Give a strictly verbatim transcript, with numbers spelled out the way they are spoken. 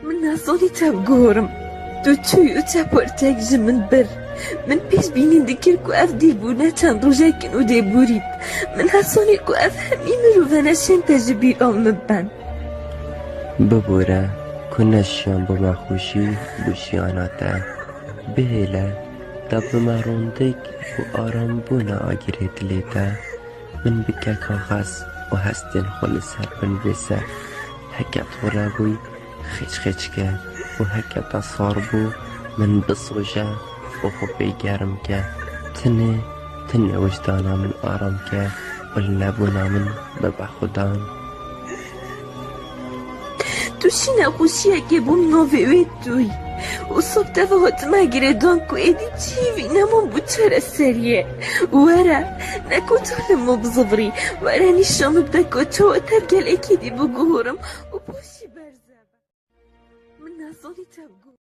Min nezanî te biguhorim. Tu çûyî û çeportek ji min bir. Min pêşbînî dikir ku ev dê bûne çend rojek in û dê borît. Min hesonî ku ev hemî mirovene şên te ji bîra min ben. Bibore ku ne jiyan bû me xweşî, bû jiyana te. Bihêle, te bi me rondik û arambûna agirê dilê te. Min bike kaxez û hestên xwe li ser binivîse. Heke tore bûy, xêç xêç ke û heke te sar bû, min bisoje û xwe pê germ ke. Tinê, tinê wijdana min aram ke û li nebûna min bibe xudan. Tu şî nexweşiyekê bûm navê wê tûy. Û sob te ve hatime girêdan ku êdî çîvî neman bû çareseriyê. Were, ne ku tu li min bizivirî, were nîşan min bide ku çawa te bi gelekî dî biguhorim û paşî berze be. Min nezanî te biguhorim.